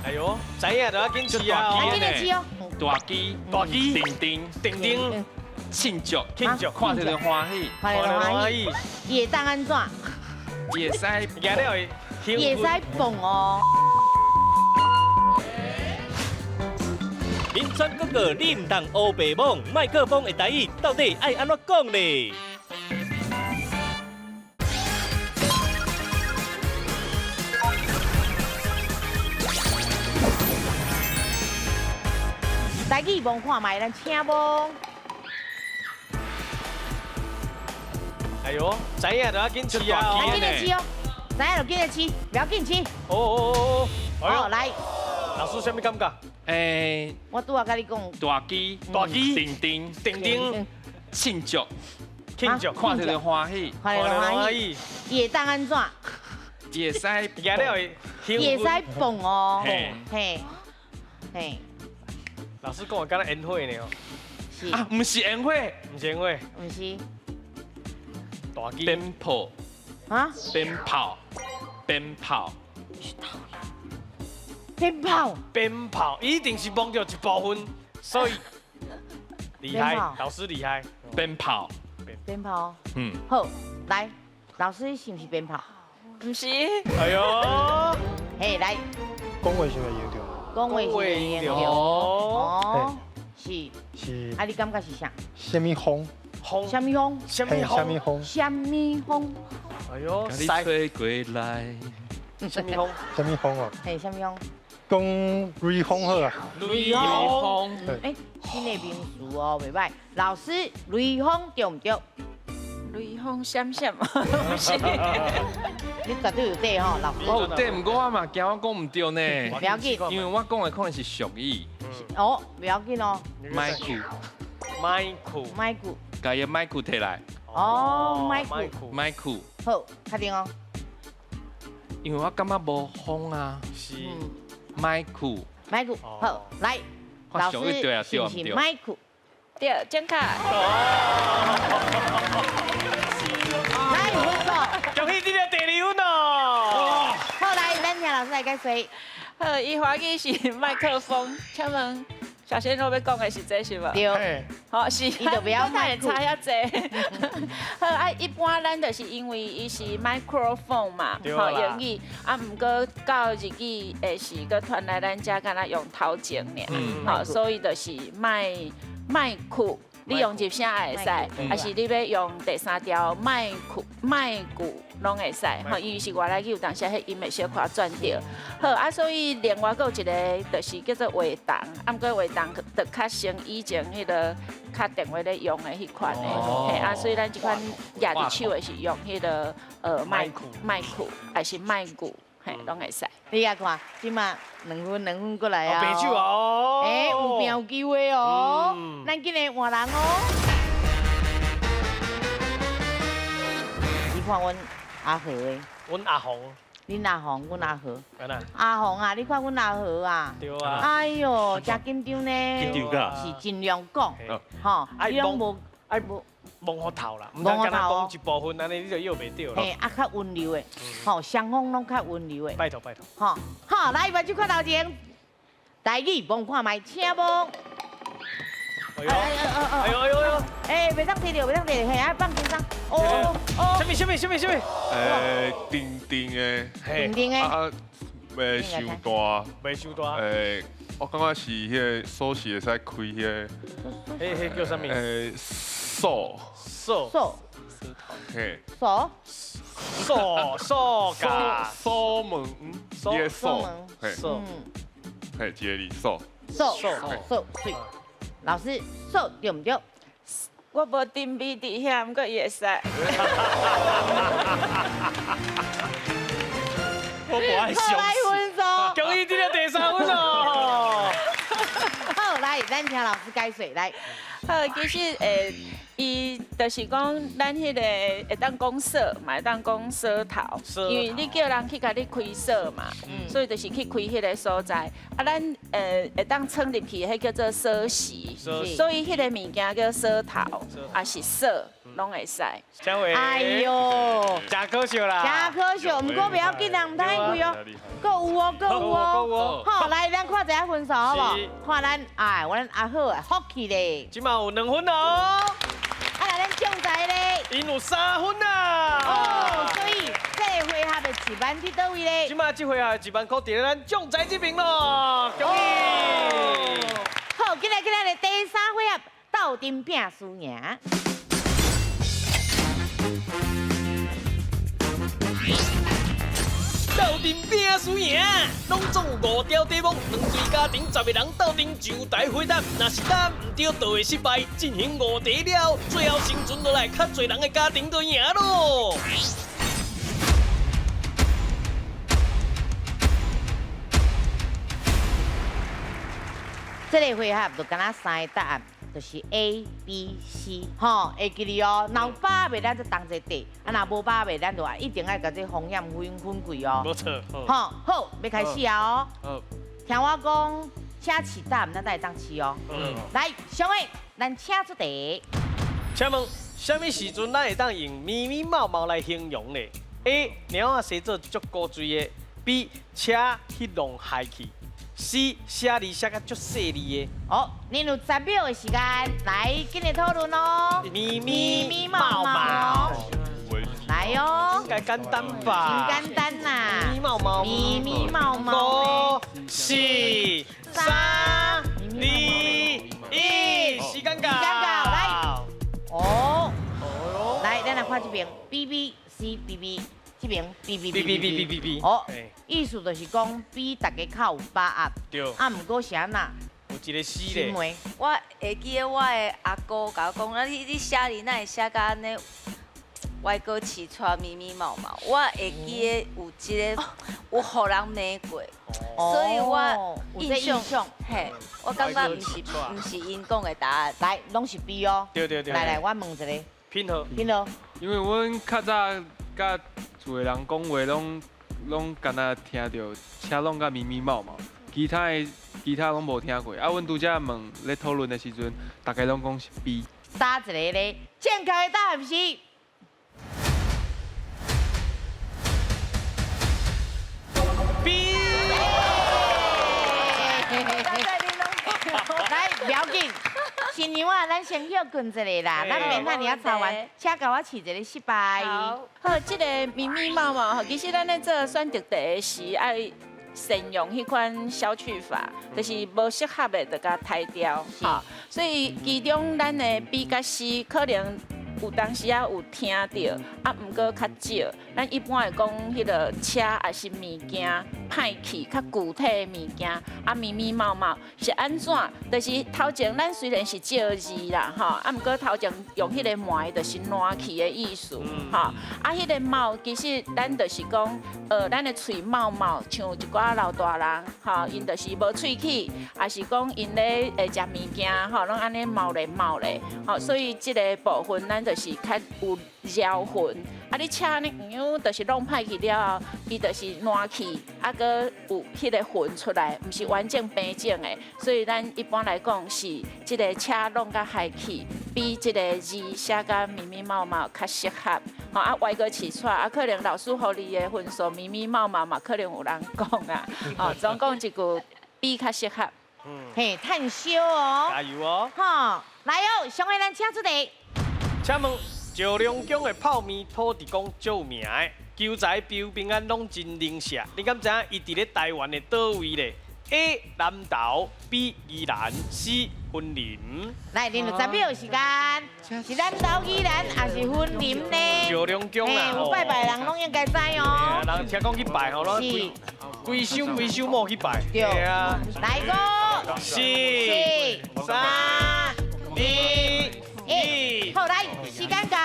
哎呦，知影就要紧试啊，来紧来试哦。大支，大支，定定，定定，庆祝，庆祝，看著就欢喜，看著就欢喜。伊会当按怎？伊会使，举了会，伊会使蹦哦。面川哥哥，你毋通乌白摸，麦克风的台语到底爱按怎讲咧？台语摸看觅，咱请无。哎呦，知影就要紧试啊！来紧来试哦，知影就紧来试，不要紧试。哦哦哦哦，好来，老师啥物感觉？欸，我拄仔佮你讲，大支，大支，定定，定定，庆祝，庆祝，看著就欢喜，看著就欢喜，伊会当按怎？伊会使，赢了会，伊会使蹦哦，嘿，嘿。老师讲的敢若烟火呢哦，是啊，毋是烟火，毋是烟火，毋是。大支。鞭炮。啊？鞭炮，鞭炮。鞭炮。鞭炮，一定是摸著一部分，所以厉害，老师厉害。鞭炮。鞭炮。嗯。好，来，老师是毋是鞭炮？毋是。哎呦。嘿，来。讲话是会用著。讲话是会用著。哦。是。是。啊，你感觉是啥？啥物风？风。啥物风？啥物风？啥物风？啥物风？哎呦，你吹过来。啥物风？啥物风哦？嘿，啥物风？讲雷锋好啊。雷锋。哎，新的名词哦，袂歹。老师，雷锋对毋对？雷锋闪闪，不是。你绝对有对吼，老师。我有对，毋过我嘛惊我讲毋对呢。不要紧，因为我讲的可能是俗语。哦，不要紧哦。麦克。麦克。麦克。共伊麦克提来。哦，麦克。麦克。好，确定哦。因为我感觉无风啊。是。麦克。麦克，好，来，老师是毋是麦克？对，正确。来，分数。恭喜你得第二分哦。好，来，咱请老师来解说。好，伊华语是麦克风，请问小鲜肉欲讲的是这是无？对。好，是。伊就不要会差遐济。好啊，一般咱就是因为伊是 microphone 嘛，吼，英语啊，毋过到日语的是阁传来咱遮，敢若用头前尔，吼，所以就是麦麦克。你用入声也会使，还是你欲用第三条麦克麦鼓拢会使，吼，因为是外来语，有当时彼音会小可转著。好啊，所以另外阁有一个就是叫做画动，啊，毋过画动就较像以前彼个敲电话咧用的彼款的，嘿啊，所以咱这款举伫手的是用彼个麦麦克，还是麦鼓，嘿，拢会使。你来看，这马2分2分过来啊！白手哦，哎，有拼有机会哦，咱紧来换人哦。你看阮阿和的，阮阿红，恁阿红，阮阿和。阿红啊，你看阮阿和啊，对啊。哎呦，真紧张呢。紧张噶？是尽量讲，吼，你拢无爱无。摸予头啦，毋通干焦讲一部分，按呢你就约袂著啦。嘿，啊，较温柔的，吼，双方拢较温柔的。拜托拜托。吼，好，来，目睭看头前，台语摸看觅，请摸。哎呦哎呦哎呦！哎，袂当提著，袂当提著，嘿，啊，放轻松。哦哦。啥物啥物啥物啥物？定定的。定定的。啊，袂伤大。袂伤大。我感觉是彼个锁匙会使开彼个。彼彼叫啥物？锁。锁。锁。嘿。锁。锁锁噶。锁门。锁锁门。锁。嘿，一个字锁。锁锁水。老师，锁对毋对？我无定位伫遐，毋过伊会使。我无爱相信。恭喜得到第3分哦！好，来，咱请老师解说来。好，其实伊就是讲，咱彼个会当讲锁，嘛会当讲锁头，因为你叫人去共你开锁嘛，所以就是去开彼个所在。啊，咱会当闯入去，彼叫做锁匙，所以彼个物件叫锁头，也是锁，拢会使。哎呦，真可惜啦！真可惜，毋过袂要紧啦，毋通开哦，阁有哦，阁有哦。好，来，咱看一下分数好无？看咱哎，阮阿好啊，福气咧。这马有2分哦。啊，来咱将才咧，𪜶有3分啊！哦，所以这个回合的一万伫佗位咧？这马这回合一万块伫咧咱将才这边咯，恭喜！好，好，进来进来，第三回合斗阵拼输赢。斗阵拼输赢，拢总有5条题目，两队家庭10个人斗阵上台回答，若是答毋对，就会失败。进行5题了，最后生存落来较济人的家庭就赢咯。这个回合就敢若3个答案，就是 A、B、C，吼，会记得哦。若有把握，咱就同齐对；啊，若无把握，咱就一定爱共这风险分分开哦。无错。吼，好，欲开始啊哦。好。听我讲，请试答案，咱才会当试哦。嗯。来，上位，咱请出题。请问，啥物时阵咱会当用咪咪毛毛来形容呢？A. 猫仔生做足古锥的；B. 车去弄害去。C 写字写甲足细腻的。哦，恁有10秒的时间来，紧来讨论哦。咪咪咪毛毛，来哦。应该简单吧？真简单呐。咪毛毛。咪咪毛毛。5、4、3、2、1，时间到。时间到，来。哦。来，咱来看这边，B B C B B。这边 B B B B B B B，哦，意思就是讲比大家较有把握。对。啊，毋过是按怎？有一个 C 咧。我会记得我的阿姑共我讲，啊你写字哪会写甲按呢？歪哥起床咪咪毛毛，我会记得有这个，有予人骂过，所以我印象，嘿，我感觉毋是𪜶讲的答案。来，拢是 B 哦。对对对。来来，我问一个。品豪。品豪。因为阮较早佮厝的人讲话，拢敢若听著车拢甲咪咪毛毛，其他的其他拢无听过。啊，阮拄才问咧讨论的时阵，大家拢讲是 B。答一个咧，正确的答案是 B。来，不要紧。新娘啊，咱先休困一下啦，咱免遐尔啊吵完，请共我试一个失败。好，这个咪咪毛毛吼，其实咱咧做选择题的时，爱善用彼款消去法，就是无适合的就共剔掉。吼，所以其中咱的 B 佮 C 可能有当时仔有听著，啊，毋过较少。咱一般会讲彼个车抑是物件歹去，较具体的物件，啊，咪咪毛毛是按怎？就是头前咱虽然是借字啦，吼，啊，毋过头前用彼个糜，就是烂去的意思，吼。啊，彼个毛其实咱就是讲，咱的喙毛毛，像一寡老大人，吼，𪜶就是无喙齿，抑是讲𪜶咧会食物件，吼，拢按呢毛咧毛咧，吼，所以这个部分咱就是较有疗魂。啊，你车呢，样就是弄歹去了后，伊就是烂去，啊，阁有彼个痕出来，毋是完整平整的。所以咱一般来讲是这个车弄甲害去，比这个字写甲密密麻麻较适合。吼，啊，歪个起出来，啊，可能老师予你的分数密密麻麻嘛，可能有人讲啊。吼，总共一句比较适合。嘿，趁烧哦，加油哦！吼，来哦，上个咱请出题。请问石龙宫的泡面土地公足有名的，求财保平安拢真灵舍。你敢知影伊伫咧台湾的佗位咧？A. 南投，B. 宜兰，C. 云林。来，恁有10秒时间，是南投、宜兰，还是云林呢？石龙宫啦，有拜拜的人拢应该知哦。人听讲去拜吼，拢规首规首某去拜。对啊。来个，4、3、2、1，好，来，时间到。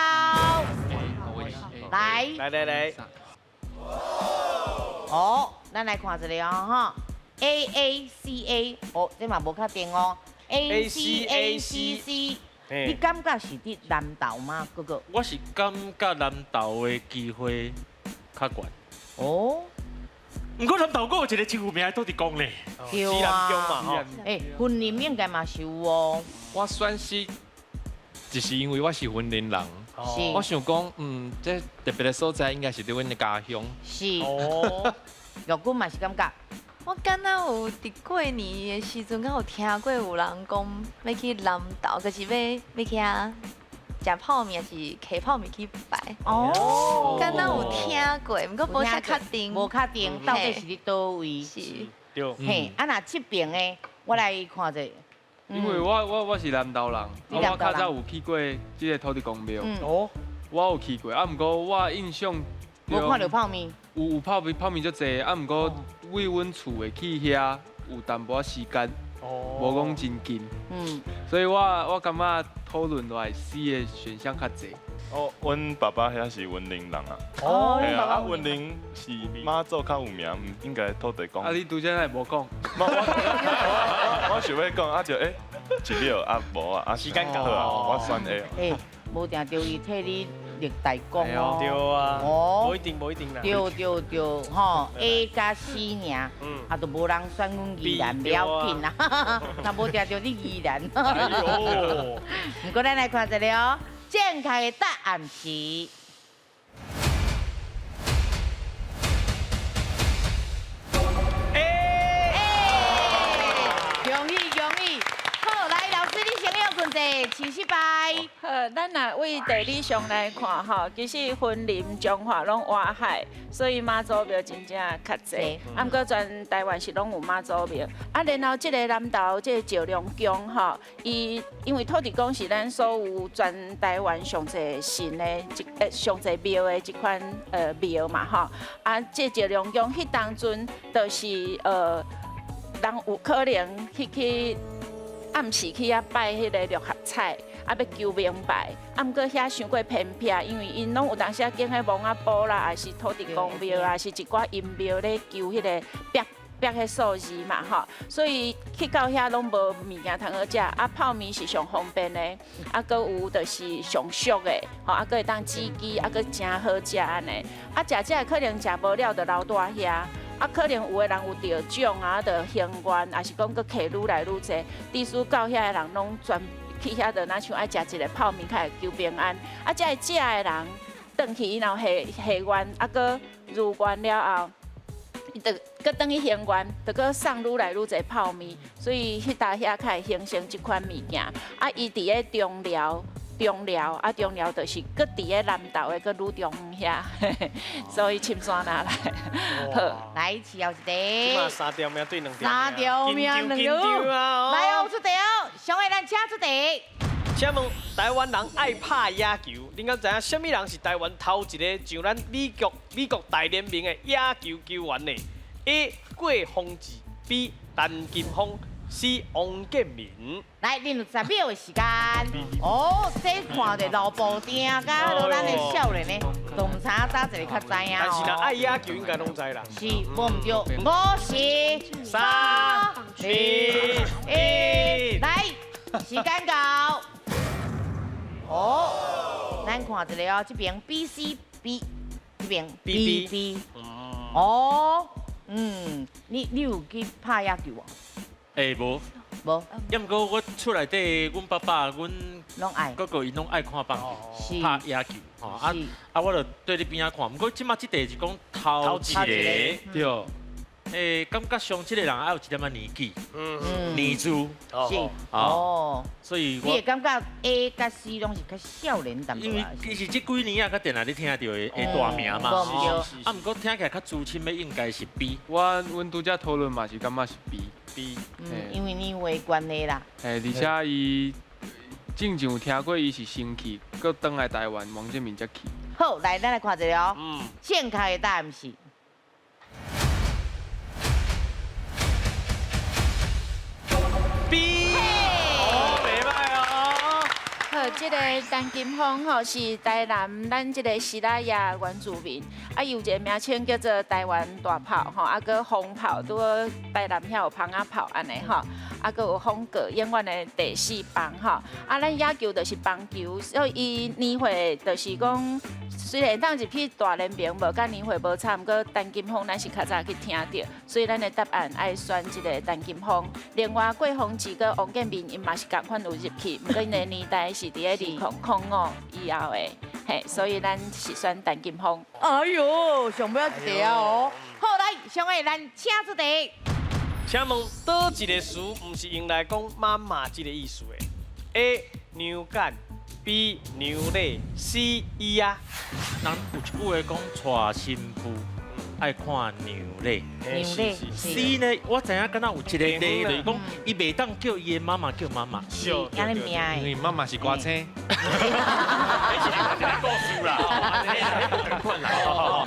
来，来来来。哦，咱来看一下哦，哈，A A C A，哦，这嘛无确定哦。A C A C C，你感觉是伫南投吗，哥哥？我是感觉南投的机会较悬。哦。毋过南投阁有一个真有名的土地公咧，对啊。哎，云林应该嘛是有哦。我选 C，就是因为我是云林人。我想讲，这特别的所在应该是伫阮的家乡。是。哦。玉君嘛是感觉。我敢若有伫过年的时阵，敢有听过有人讲欲去南投，就是欲去遐食泡面，还是摕泡面去拜。哦。敢若有听过，毋过无啥确定。无确定到底是伫佗位。是。对。嘿，啊若这边的，我来看者。因為我是南投人，我較早有去過這个土地公廟。哦。我有去過，啊，毋過我印象。無看著泡麵。有泡麵，泡麵足濟，啊，毋過為阮厝的去遐有淡薄仔時間，無講真近。所以我感覺討論落來 C 的選項較濟。哦，阮爸爸遐是雲林人啊。哦，係啊，啊雲林是媽祖較有名，毋應該土地公。啊，你拄才哪會無講？我想欲講，啊就一秒啊無啊，啊時間到啊，我選 A。無定著伊替你立大功哦。對啊。哦。無一定，無一定啦。對對對，吼 A 佮 C 爾，啊都無人選阮宜蘭，不要緊啦，若無定著你宜蘭。毋過咱來看一下哦，正確的答案是。恭喜恭喜！好，來老師，你先要問者，請失敗。好，咱若對地理上來看吼，其實雲林、彰化攏倚海，所以媽祖廟真正較濟。啊，毋過全台灣是攏有媽祖廟。啊，然後這个南投這个石龍宮吼，伊因為土地公是咱所有全台灣上濟神的一上濟廟的這款廟嘛吼。啊，這石龍宮彼當陣就是人有可能去暗時去遐拜彼个六合彩，啊欲求明白，啊毋過遐傷過偏僻，因為𪜶攏有當時啊經彼墓仔埔啦，抑是土地公廟啊，是一寡陰廟咧求彼个壁壁彼數字嘛吼，所以去到遐攏無物件通好食，啊泡麵是上方便的，啊閣有就是上俗的，吼啊閣會當煮雞，啊閣誠好食按呢，啊食食可能食無了就留蹛遐。啊，可能有的人有得獎啊，就行願，抑是講閣客愈來愈濟，致使到遐的人攏全去遐，就若像愛食一个泡麵，較會求平安。啊，這个食的人轉去𪜶後下願，啊，閣如願了後，伊就閣轉去行願，就閣送愈來愈濟泡麵，所以彼搭遐較會形成這款物件。啊，伊佇咧中寮。中寮啊，中寮就是閣佇咧南投的閣愈中遐，所以深山哪來。好，來飼後一題。三條命對兩條。三條命兩條。來哦，出題哦，上個咱請出題。請問台灣人愛拍野球，恁敢知影啥物人是台灣頭一个上咱美國大聯盟的野球球員呢？A. 郭泓志，B. 陳金鋒。C 王建民。來，恁有10秒的時間。哦，這看著老布丁佮咱的少年呢，都毋知影哪一个較知影。但是若愛野球應該攏知啦。是，無毋對。5、4、3、2、1，來，時間到。哦，咱看一下哦，這邊 B、C、B，這邊 B、B。哦，你有去拍野球無？無，無。抑毋過我厝內底，阮爸爸、阮哥哥𪜶攏愛看棒球，拍野球，吼啊啊！我就對咧邊仔看。毋過這馬這題是講頭一個，對。感覺上這個人愛有一點仔年紀，年資，是，哦，所以你會感覺 A 佮 C 攏是較少年淡薄。因為其實這幾年啊，較定定咧聽著的大名嘛，啊，毋過聽起來較資深的應該是 B。阮拄才討論嘛是感覺是 B。B，因為年歲關係啦。而且伊之前有聽過，伊是先去，閣轉來台灣，王建民才去。好，來，咱來看一下哦。正確的答案是。B。哦，袂歹哦。好，這个陳金鋒吼是台南咱這个西拉雅原住民，啊，伊有一个名稱叫做台灣大炮吼，啊，閣風炮，拄好台南遐有蜂仔炮按呢吼，啊，閣有風哥，永遠的第四棒吼，啊，咱野球就是棒球，所以伊年歲就是講，雖然當入去大聯盟無佮年歲無差，毋過陳金鋒咱是較早去聽著，所以咱的答案愛選這个陳金鋒。另外郭泓志佮王建民𪜶嘛是仝款有入去，毋過𪜶的年代是佇咧2005以後的，嘿，所以咱是選陳金鋒。哎喲，上尾一題哦，好，來，上尾咱請出題。請問佗一个詞毋是用來講媽媽這个意思的？A. 娘犴，B. 娘禮，C. 伊仔。人有一句話講娶新婦，爱看娘咧。娘咧。 C 呢，我知影敢若有一个咧，就是讲伊袂当叫伊的妈妈叫妈妈。是，按呢名的。因为妈妈是歌星。彼是另外一个故事啦，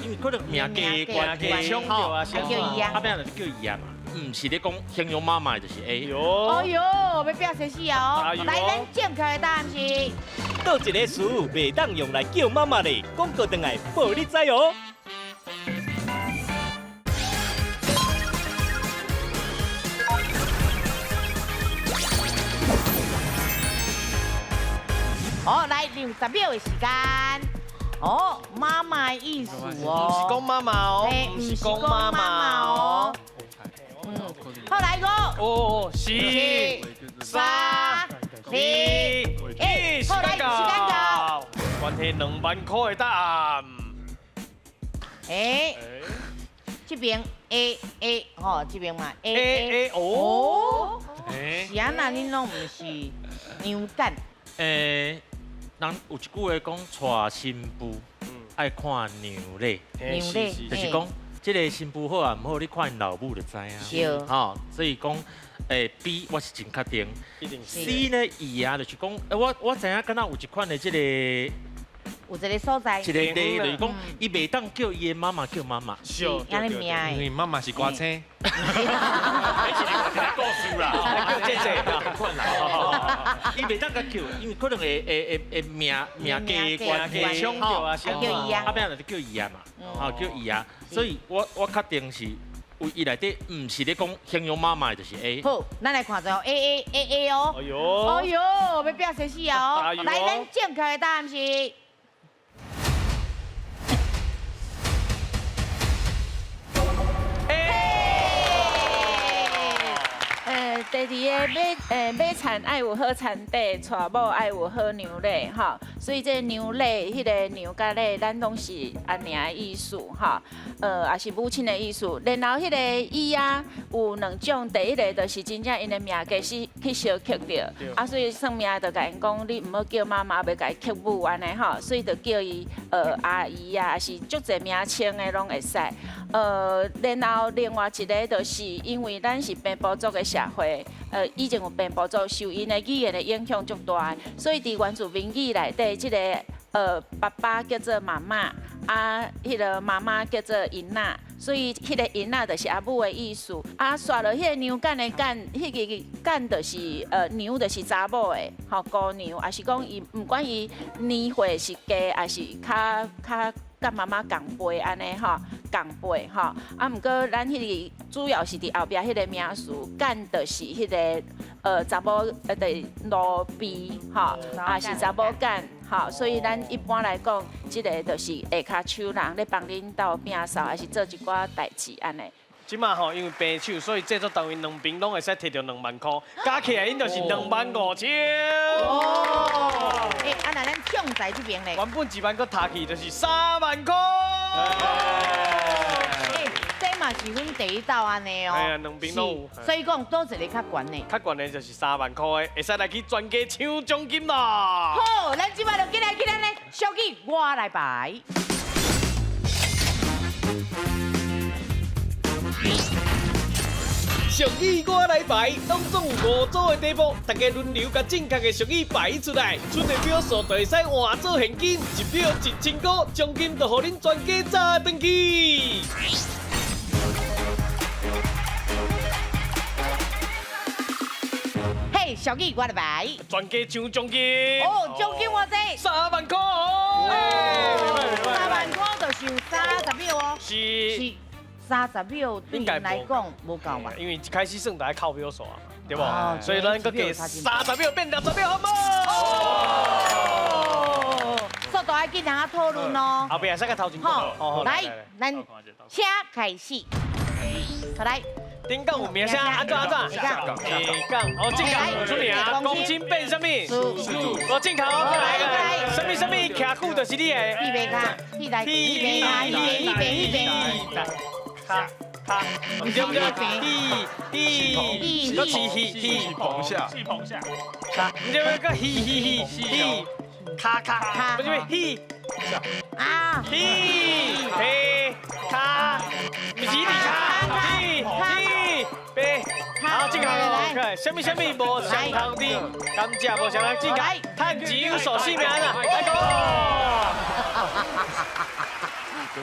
因为可能名家关系，啊，叫伊啊，啊，变就叫伊啊嘛，毋是咧讲形容妈妈就是 A。哎呦，欲拼生死啊！来，咱正确的答案是。佗一个词袂当用来叫妈妈咧，广告转来报你知哦。好，来60秒的时间。哦，妈妈的意思哦，毋是讲妈妈哦，毋是讲妈妈哦。嗯，好，来五、哦，四、三、二、一，好，来，时间到。关系2万块的答案。哎，这边 A A 吼，这边嘛 A A 哦，是按怎恁拢毋是娘干？欸，人有一句话讲，娶新妇爱看娘咧，娘咧，就是讲这个新妇好啊，毋好，你看𪜶老母就知影。吼，所以讲，B 我是真确定。C 呢，伊啊，就是讲，我知影，敢若有一款的这个，有一个所在，一个咧，就是讲，伊袂当叫伊的妈妈叫妈妈，是，按呢名的，因为妈妈是歌星。彼是另外一个故事啦，叫姐姐，伊袂当共叫，因为可能会名名家关系，啊，叫伊啊，啊，变就叫伊啊嘛，吼叫伊啊，所以我确定是有伊内底，毋是咧讲形容妈妈的，就是 A。好，咱来看著 A A A A 哦。哎呦，哎呦，欲拼生死啊哦！来，咱正确的答案是。第二个买田爱有好田地，娶某爱有好娘咧，吼。所以这娘咧，彼个娘佮咧，咱拢是阿娘的意思，吼。也是母亲的意思。然后彼个伊啊，有两种，第一个就是真正𪜶的命家是去相克著，啊，所以算命就共𪜶讲，你毋好叫妈妈，欲共伊克母按呢吼，所以就叫伊阿姨啊，也是足济名称的拢会使。然后另外一个就是因为咱是平埔族的社会。以前有平埔族受𪜶的语言的影响足大，所以伫原住民语内底，这个爸爸叫做妈妈，啊，彼个妈妈叫做𪜶仔，所以彼个𪜶仔就是阿母的意思。啊，煞落彼个娘干的干，彼个干就是娘就是查某的，吼姑娘，也是讲伊毋管伊年岁是低，还是较佮妈妈仝辈按呢吼，仝辈吼。啊，毋过咱彼个主要是伫后壁彼个名词，干就是彼个查某伫路边吼，也是查某干吼，所以咱一般来讲，这个就是下跤手人咧帮恁兜摒扫，还是做一寡代志按呢。这马吼，因为平手，所以制作单位两边拢会使提著2万块，加起来𪜶就是2万5千。哦，欸，啊那咱总裁这边咧，原本1万，阁提去就是3万块。欸，这嘛是阮第一道按呢哦。哎呀，两边拢有。所以讲，佗一个较悬的？较悬的就是3万块的，会使来去全家抢奖金啦。好，咱这马就进来去咱的俗语，我来排。俗语我来排，当中有5组的题目，大家轮流共正确的俗语排出来，出的票数就会使换做现金，一票1000块，奖金就予恁全家炸转去。嘿，俗语我来排，全家抢奖金。哦，奖金偌济？3万块。3万块就是有30秒哦。是。30秒对𪜶来讲无够吧？因为一开始算就爱扣秒数啊，对无？所以咱阁加30秒变60秒，好无？速度爱紧通啊讨论哦。后壁会使阁头前讲。好，来，咱请开始。好来。顶港有名声，按怎按怎？下杠，哦，正杠出名，公亲变啥物？哦，正杠，来来，啥物啥物？徛久就是你的。屁袂卡，屁来，屁袂卡，屁边屁边。卡卡，唔对唔对，嘻嘻，阁嘻嘻嘻，棚下，戏棚下，卡，唔对，阁嘻嘻嘻嘻，卡卡卡，不是嘻，啊，嘻，嘿，卡是你卡，七七八，好，这个来，啥物啥物无相同的，甘蔗无相同，这个趁钱有数性命啊，来讲。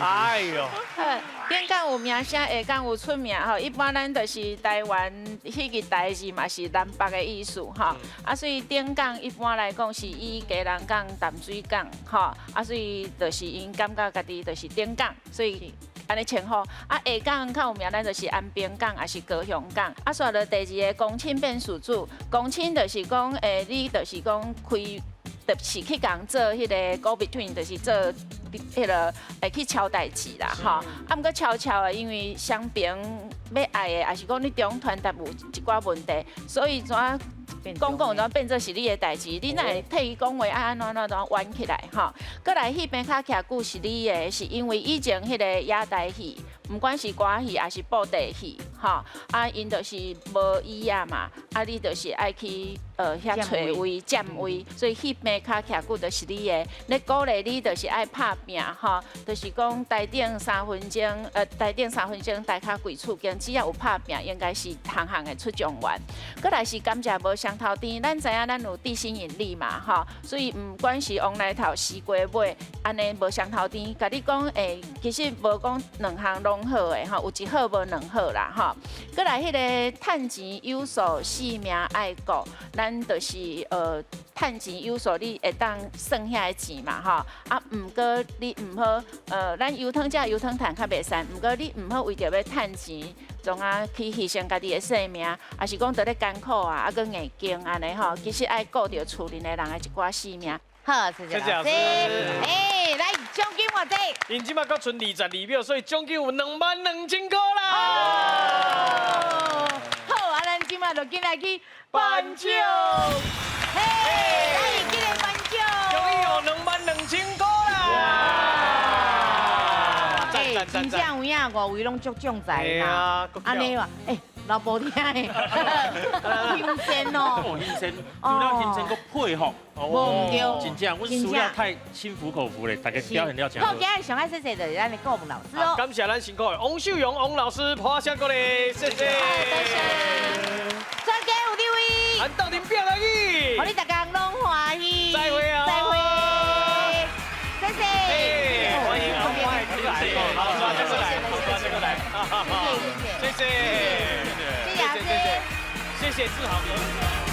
哎呦，好，顶港有名声，下港有出名吼。一般咱就是台湾彼个台字嘛，是南北的意思吼。啊，所以顶港一般来讲是以基隆港、淡水港吼。啊，所以就是𪜶感觉家己就是顶港，所以按呢称呼。啊，下港较有名，咱就是安平港，也是高雄港。啊，煞落第二个公亲变事主，公亲就是讲，你就是讲开。就是去共做彼个 go between，就是做彼个会去敲代志啦，吼。啊，毋过悄悄的，因为双边欲爱的，抑是讲你中传达有一寡问题，所以怎讲讲怎变做是你的代志，你哪会替伊讲话啊？按怎按怎弯起来吼？阁来彼边较徛久是你的，是因为以前彼个野台戏，毋管是歌戏抑是布袋戏，吼啊，𪜶就是无椅仔嘛，啊，你就是爱去遐揣位占位，所以彼边较徛久就是你的。咧鼓励你就是爱拍拼吼，就是讲台顶三分钟，台顶三分钟，台跤跪厝间，只要有拍拼，应该是项项会出状元。阁来是甘蔗无相头甜，咱知影咱有地心引力嘛，吼，所以毋管是王来头、西瓜尾，按呢无相头甜，共你讲，其实无讲两项拢好的吼，有一好无两好啦，吼。阁来彼个趁钱有数，性命爱顾，咱就是趁钱有数，你会当算遐个钱嘛，吼。啊，毋过你毋好，咱油汤食油汤趁较袂使，毋过你毋好为著欲趁钱，从啊去牺牲家己的性命，抑是讲伫咧艰苦啊，啊阁硬经按呢吼，其实爱顾著厝里的人的一寡性命。好，谢谢老师。来，奖金偌济？𪜶这马阁賰22秒，所以奖金有22,000箍啦。好，啊，咱这马就紧来去颁奖。嘿，来，紧来颁奖。终于有22,000箍啦！真正有影，五位拢足将才啦。按呢话，老婆听的，新鲜哦，新鲜，除了新鲜，阁佩服。无毋对，真正，阮输了太心服口服咧，大家表现了真好。好，今日上爱谢谢就是咱的顾问老师哦。感谢咱辛苦的王秀荣王老师，拍声鼓励，谢谢。多谢。专家有地位，咱斗阵拼来去，予你逐工拢欢喜。再会啊！再会。谢谢。欢迎阿欢迎来，好，再过来，再过来，谢谢，谢谢，谢谢，谢谢，谢谢志豪哥。